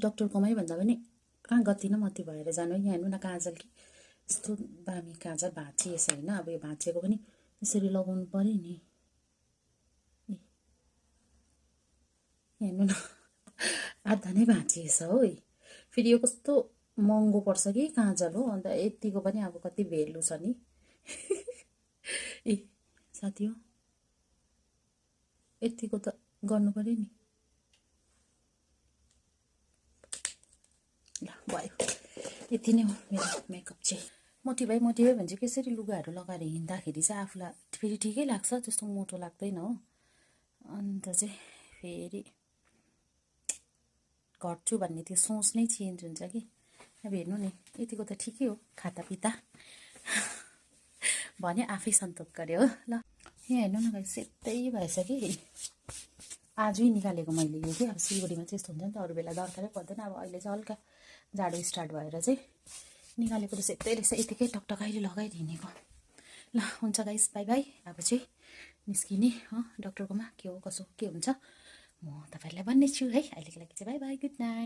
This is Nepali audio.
डक्टरकोमै भन्दा पनि कहाँ गति न मती भएर जानु। यहाँ हेर्नु न काजल कि यस्तो दामी काजल भाँचिएछ होइन। अब यो भाँचिएको पनि यसरी लगाउनु पऱ्यो नि। हेर्नु न आधा नै भाँचिएछ हो। फेरि यो कस्तो महँगो पर्छ कि काजल हो। अन्त यतिको पनि अब कति भेल्यु छ नि। ए साथी हो यतिको त गर्नु पऱ्यो नि। ल भयो यति नै हो मेरो मेकअप चाहिँ। मोटिभै भने चाहिँ कसरी लुगाहरू लगाएर हिँड्दाखेरि चाहिँ आफूलाई फेरि ठिकै लाग्छ, त्यस्तो मोटो लाग्दैन हो। अन्त चाहिँ फेरि घट्छु भन्ने त्यो सोच नै चेन्ज हुन्छ कि। अब हेर्नु नि यतिको त ठिकै हो, खाता पिता भने आफै सन्तोष गऱ्यो हो। ल यहाँ हेर्नु न भाइ सेतै भएछ कि आजै निकालेको मैले यो कि। अब सिलगढीमा चाहिँ यस्तो हुन्छ नि त, अरू बेला दरकारै पर्दैन। अब अहिले चाहिँ हल्का जाडो स्टार्ट भएर चाहिँ निकालेको त सेतै रहेछ। यतिकै टकटकाइले लगाइदिनेको। ल हुन्छ गाइस बाई बाई। अब चाहिँ निस्किने हो डक्टरकोमा, के हो कसो के हुन्छ म तपाईँहरूलाई भन्ने छु है। अहिलेको लागि चाहिँ बाई बाई, गुड नाइट।